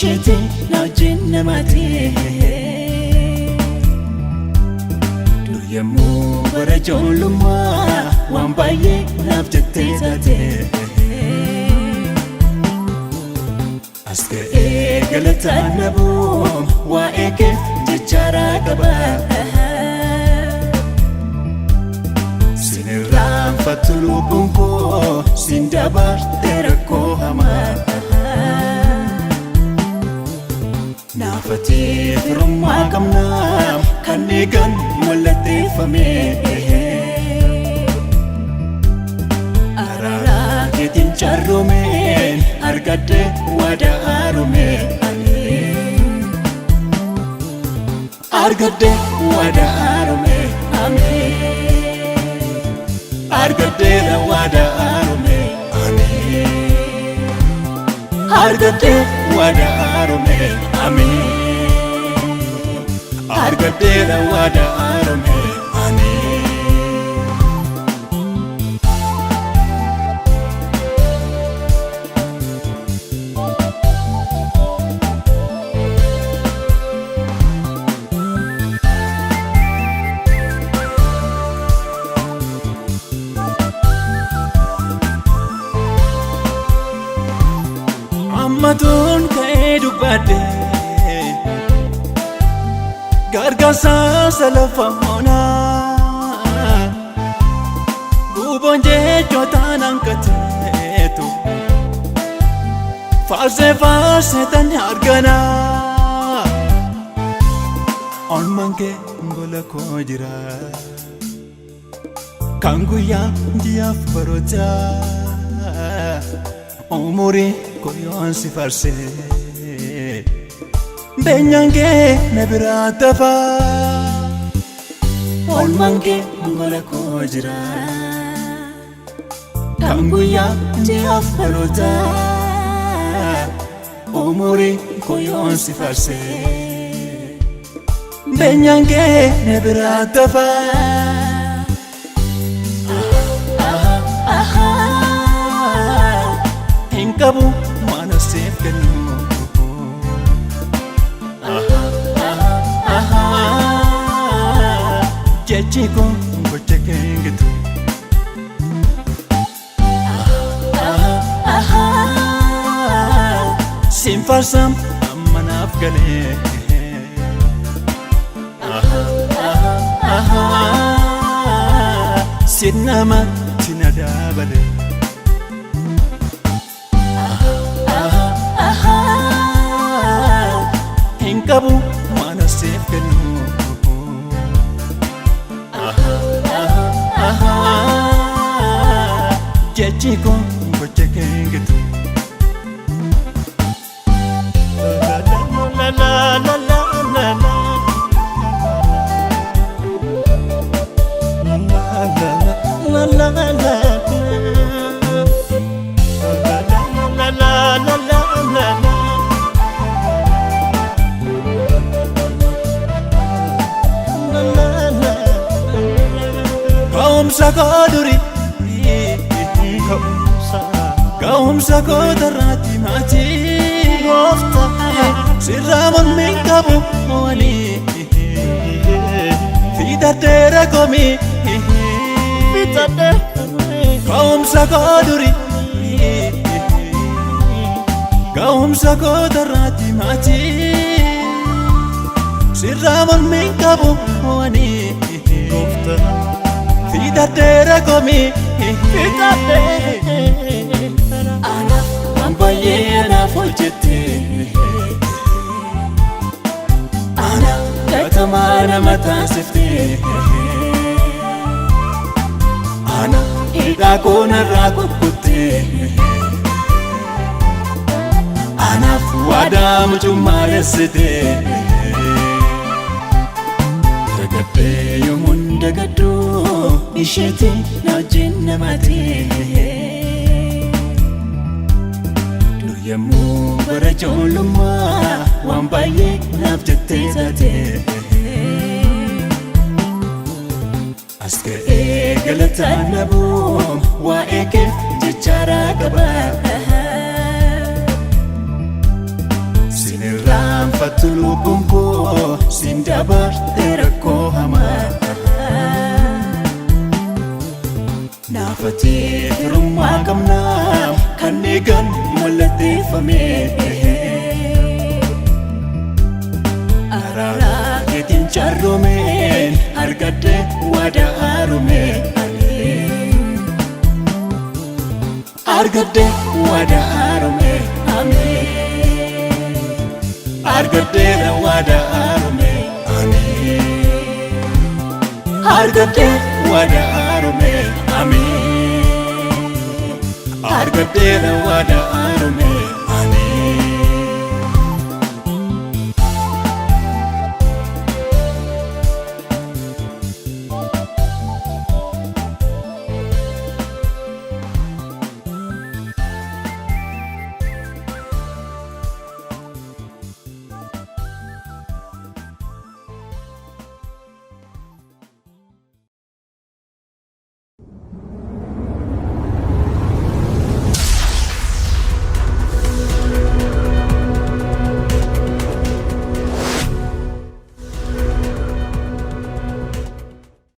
Isheeti na wajjin namaati. Dur yemmuu bara ijoollummaa waan baay'ee naaf jettee taate. As ga'ee galataan dhabuu waa'ee keef jechaaraa qaba. Sin irraanfattu lubbuun koo sin dabarte rakkoo hamaa. Naafatee firummaa qabnaa kan eegan mallatteeffame. Araaraa keetiin carroomeen argadhe waadaa haarome. Argadhe waadaa haarome. Ameen. Argadheera waadaa haarome. Ameen. Argadhe waadaa haarome. Ameen. Argadheera waadaa haarome. Ameen. Ammatuun ka'ee dubbadhe gargaarsa lafa onaa guuboon jechootaan hanqateetu faarsee faarsee tan arganaa olmaan kee gola koo jira kan guyyaa ji'aaf barootaa umurii koo yoon si faarsee beenyaan kee na biraa tafaa. Oolmaan kee gola koo jira. Kan guyyaa ji'aaf barootaa umurii koo yoon si faarsee Beenyaan kee na biraa tafaa. Hin qabu waan asiif kennu. Jechi koo gocha kee hin gitu. Siin faarsam amma naaf galee. Sin namatti na dabale. Hin qabu waan asiif kennu. Jechi koo gocha kee hin gitu. La la la la la la. La la la la. La la la la la la. Ka'umsa koo durii ka'umsa koo tarraatti maatii sirraa mormiin qabu walii fiixadheera komii ka'umsa koo durii ka'umsa koo tarraatti maatii sirraa mormiin qabu walii fiixadheera komii. Anaaf waan baay'ee anaaf hojjette. Ana gatamaa nama taasifte. Ana hidhaa koo narraa kukkutte. Anaaf waadaa mucummaa dessite. Dagadhee yommuun dagadhu isheeti na wajjin namaati. Dur yemmuu bara ijoollummaa waan baay'ee naaf jettee taate. As ga'ee galataan dhabuu waa'ee keef jechaaraa qaba. Sin Jiraattu lubbuun koo siin dabarte rakkoo hamaa. Naafatee firummaa qabnaa kan eegan mallatteeffame. Araara keetiin carroomeen argadde waadaa haaromee. Argadde waadaa haaromee ameen. Argaddeera waadaa haaromee ameen. Argadde waadaa haaromee ameen. Argaddeera waadaa haaromee.